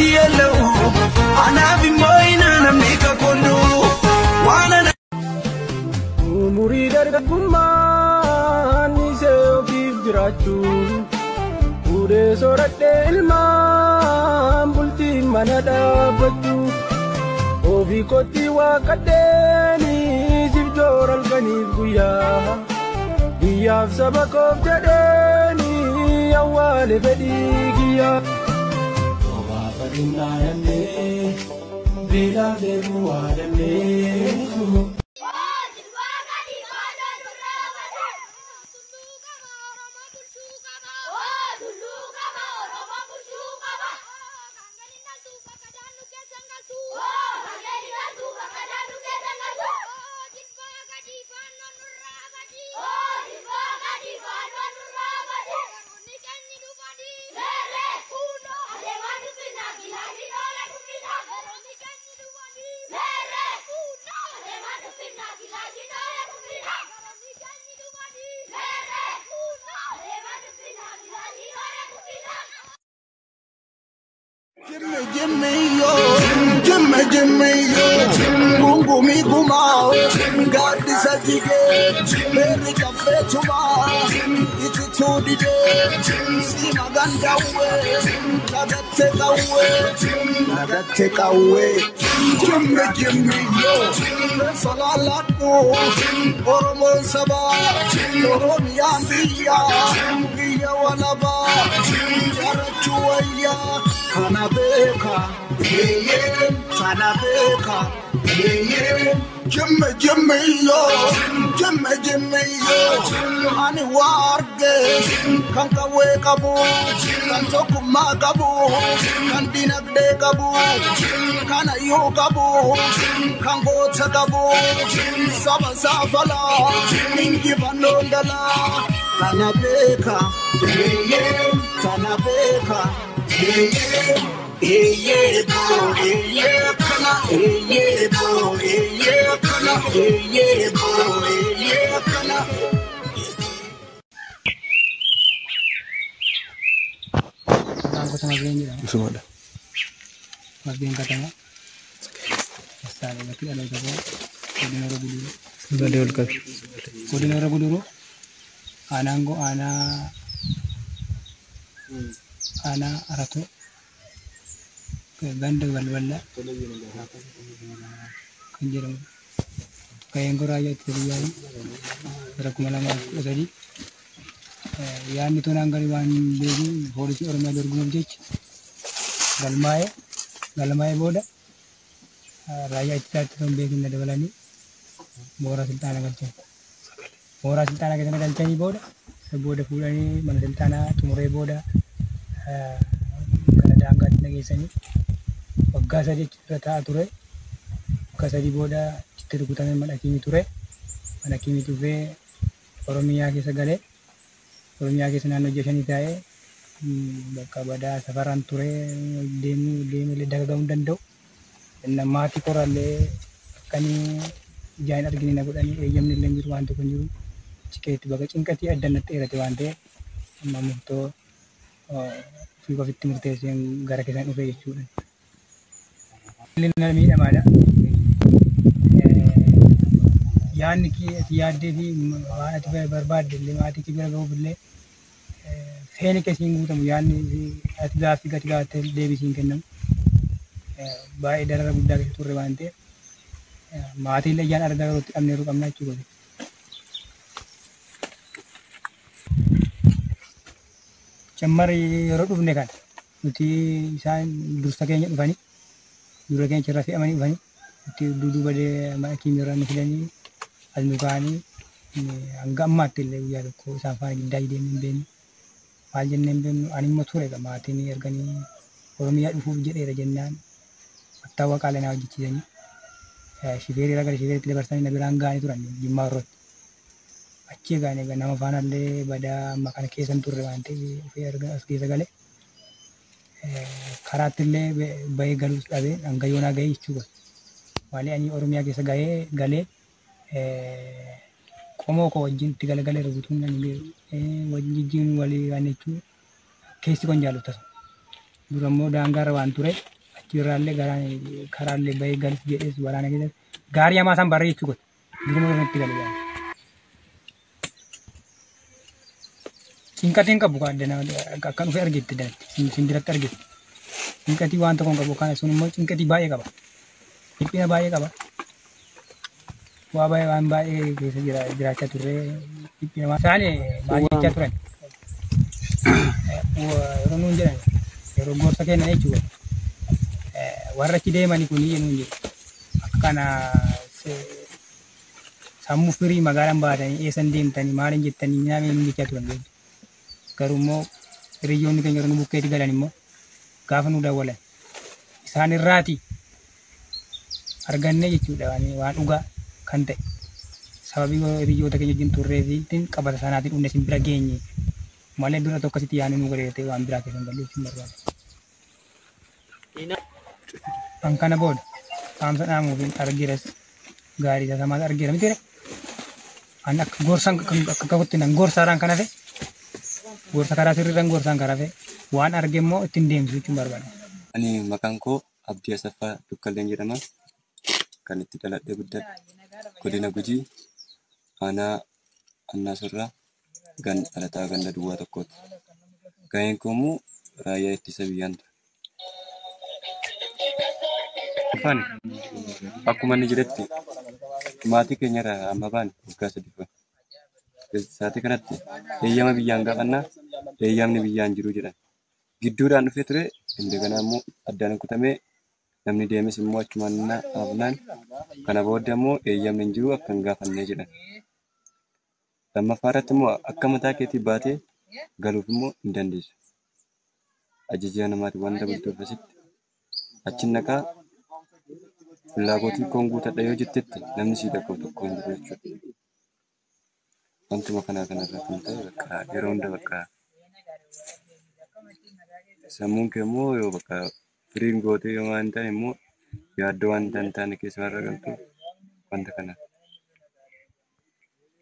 Itti yella'u anaaf immoo namni kakundu waan ana. Umurii dargaggummaan isee ofiif jiraachuu fuudhee soradhee ilmaan bultii mana dhaabbachuu ofii kootti waaqadheeni siif joora halkaniif guyyaa biyyaaf saba koof jedheeni awwaale fedhii kiyyaa. Obaafatiin dhaayannee beelaaf deebuu waadannee. Jimmy Jimmy yo, Jimmy Jimmy yo, gungumi gumaa, gaaddisa jigee, beerri caffee tumaa, itituu didee, siima gandawwee, lagatte qawwee, lagatte qawwee. Jimmy Jimmy yo, solaaladhu, Oromoon sabaa, Oromiyaan biyya, biyya walabaa, jaarrachuu wayyaa. Kana beeka, eeyyee, kana beeka, eeyyee. Jimmy Jimmy yo, Jimmy Jimmy yo, ani waa arge kan qawwee qabu, kan tokkummaa qabu, kan dinagdee qabu, kan hayyuu qabu, kan goota qabu, saba saafalaa, injifannoon galaa. Kana beeka, eeyyee, kana beeka. Eeyyee, boo, eeyyee, kana, eeyyee, boo, eeyyee, kana, eeyyee, boo, eeyyee, kana. Maqaan gosa Masgeen jedhama. Isumadha. Masgeen Katamaa. Sassaabee bakki dhaloota koo godina Horoo Guduruu. Sagalee ol qabi. Godina Horoo Guduruu aanaan goo aanaa aanaa Aratoo ganda balbalaa kan jedhamudha. Gaheen koo raayyaa ittisa biyyaa bara 2013 yaadni tolaan galii waan beeku poolisii Oromiyaa dorgomuuf jecha galmaa'ee galmaa'ee booda raayyaa ittisaatti osoo hin beekin na dabalanii mooraa silxaanaa galchan. Mooraa silxaanaa keessa na galchanii booda isa booda fuudhanii mana silxaanaa xumuree booda gara daangaatti na geessanii waggaa 3 irra taa'aa ture. Waggaa 3 booda itti rukutamee mana kiimii ture. Mana kiimii dhufee Oromiyaa keessa galee Oromiyaa keessa naannoo ji'a 5 taa'ee bakka badaa safaraan ture deemuu deemee dagagamuu hin danda'u. Inni maatii korallee akkanii ijaan hin argine na godhanii eeyyamni illee hin jiru waan tokko hin jiru. Cikeetti bakka cinqatii adda natti dheerate waan ta'eef amma murtoo ofii ofitti murteessee gara keessan dhufe jechuudha. Ilmi nama miidhamaadha. Yaadni kee ati yaaddee fi waan ati barbaadde illee maatii kee bira gahuuf illee feeni kee siin guutamu yaadni ati gaaffii gati gaafattee deebii siin kennamu. Baay'ee darara guddaa keessa turre waan ta'eef maatii illee ijaan argaa yeroo itti dhabneeru qabna jechuudha. Chammar yeroo dhufne kana nuti isaan dursa keenya dhufanii dura keenya irra fe'amanii dhufanii nuti duuduuba mana keenya irraa nu fidanii as nu kaa'anii hanga ammaatti illee guyyaa tokko isaan faana giddaa deemnee hin beeknu. Maal jennee hin beeknu ani immoo ture maatiin erganii Oromiyaa dhufuuf jedheera jennaan mattaawwaqaa naa hojjechiisanii shifeerii gara shifeeritti dabarsanii na biraan ga'anii turan Jimmaa Horrootti. Achi egaa nama faana illee badaa amma kana keessa hin turre waan ta'eef ofii erga as keessa galee karaatti illee bahee galuus dhabee hanga yoonaa gahee jechuudha. Malee ani Oromiyaa keessa gahee galee qomoo koo wajjin itti galagalee rukutuun ani wajjin walii waan jechuun keessi kon jaalatu tasa. Dura immoo daangaarra waan ture Achirraallee karaallee bahee galus jedhees waraana keessatti gaarii hamaa isaan barree jechuu godhe. Duruma irratti gale yaala. Cinqatiin qabu akka dhufe argetti danatti sinbiratti argetti. Cinqatii waan tokko hin qabu kana sun immoo cinqatii baay'ee qaba. Dhiphina baay'ee qaba. Waa baay'ee waan baay'ee keessa jiraachaa turre dhiphina waan isaan maal jechaa turan. Yeroo nuun jedhan yeroo gorsa kennan jechuudha. Warra achi deemanii kun nuun jedhu. Akka kana sammuu firii magaalaan baatanii eessan deemtanii maaliin jettanii nyaameen jechaa turan jechuudha. Garuu immoo hiriyyoonni keenya yeroo nu bukkeetti galan immoo gaafa nu dawwalan isaan irraati arganne jechuudha waan dhugaa kan ta'e. Sababii hiriyyoota keenya wajjin turree fi qabata sanaatiin dhumne isin bira geenye malee dura tokko asitti yaadni nu galee waan biraa keessa hin galle jechuun barbaada. Kan kana booda saamsa dhaamuuf argiras gaarii samaas argira miti an akka gorsaan akka qabutti nan gorsaadhaan kan hafe gorsa karaa sirriidhaan gorsaan kan hafe waan arge immoo ittiin deemsisu jechuun barbaada. Ani maqaan koo Abdii Asaffaa Dukkalleen jedhama. Kan itti dhaladhee guddadhe godina Gujii aanaa Annaasurraa dhalataa ganda duwwaa tokkooti. Gaheen koo immoo raayyaa ittisa biyyaan ture. Uffanni akkuma inni jedhetti maatii keenyarraa amma baane waggaa 3 dura. Sa'aatii kanatti eeyyama biyyaan gaafannaa eeyyamni biyyaan jiru jedhan. Gidduudhaan dhufee ture indeganaa immoo addaan kutamee namni deemes immoo achumaan hafnaan kana booda immoo eeyyamni hin jiru akka hin gaafannee jedhan. Lammaffaa irratti immoo akka mataa keetii baatee galuuf immoo hin dandeessu. Ajaja namaatiin wanta bultuuf asitti achi naqaa filaagotii koon guutadha yoo jettetti namni si dhaqqabu tokko hin jiru jechuudha. Wantuma kanaa kanarraa kan ta'e bakka yeroo hunda bakka sammuun kee immoo yoo bakka firiin gootee yoo waan hin taane immoo yaaddoo wanta hin taane keessa warra galtu wanta kana.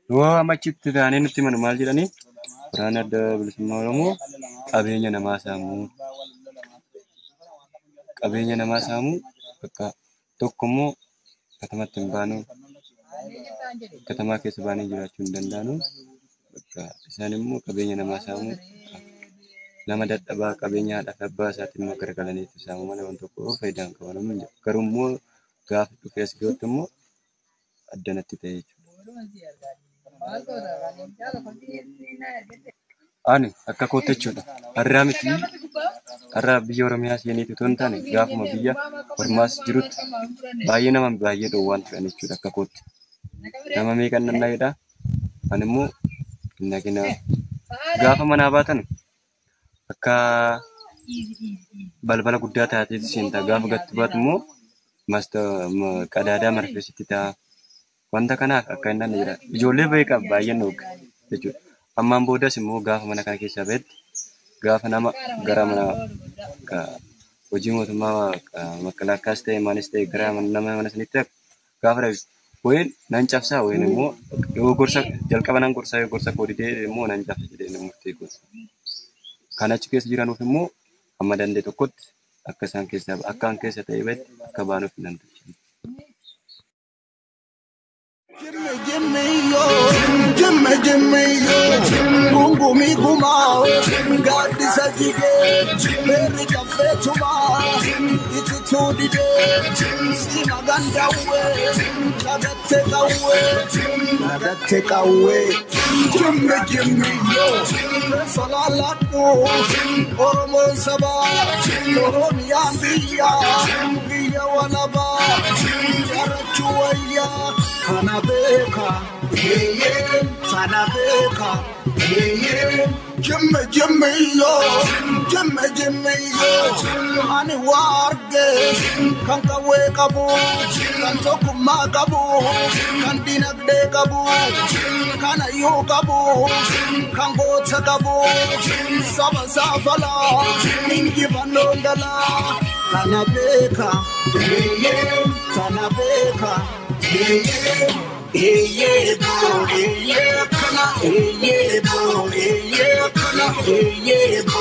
Yoo amma achitti taanee nutti himanu maal jedhanii waraana adda bilisummaa Oromoo qabeenya namaa saamuu bakka tokko immoo katamatti hin baanu katamaa keessa baanii jiraachuu hin danda'anu bakka isaan immoo qabeenya namaa saamuu nama dadhabaa qabeenya haadhaa fi abbaa isaatiin immoo garagalaniitu saamu malee waan tokko faayidaa hin qaban hin jiru. Garuu immoo gaafa dhufee as gahutti immoo addanatti ta'e jechuudha. Ani akka kootti jechuudha. Har'aa miti har'aa biyya Oromiyaa seeniitu otoo hin taane gaafuma biyya ormaas jirutti baay'ee nama baay'ee dhoowwaan turan jechuudha akka kootti. Nama meeqan nanna'edha. Ani immoo nagina gaafa manaa baatan akka balbala guddaa taateetu seentaa gaafa gatti baatu immoo qadaadaa marfeesitti ta'a. Wanta kanaaf akka hin taane jira. Ijoollee baay'ee baay'een dhooga jechuudha. Ammaan boodas immoo gaafa mana kana keessaa ba'etti gaafa nama gara mana hojii mootummaa makkalaakkaas ta'e maanis ta'e gara nama mana sanitti gaafa dhabu wayin nan cabsaa wayin immoo yoo gorsa jalqaba nan gorsaa yoo gorsa koo didee immoo nan cabsa jedhee nan murtee gosa. Kan achi keessa jiranuuf immoo amma danda'e tokkotti akka isaan keessaa akka an keessa ta'e ba'etti akka baanuuf nan tolcha. Jimmy, yo, Jimmy, Jimmy, yo, Gungumi Guma, Gaddisa Jige, Berry Cafe Tuma, Itu Dide, Sima Gandawe, Lagate Kawe, Lagate Kawe, Jimmy, Jimmy, yo, Solalatu, Oromo Saba, Oromia Biya, Biya Walaba, Jarachuaya. Tanabeka, yeah, Tanabeka, yeah, Jimmy, Jimmy, yo, Jimmy, Jimmy, yo, Ani warge, kanka wekabu, kantokuma kabu, kandinagde kabu, kanayu kabu, kangota kabu, saba safala, ningi vanondala, Tanabeka, yeah, Tanabeka. Yeah, yeah, yeah, yeah, yeah, yeah, yeah,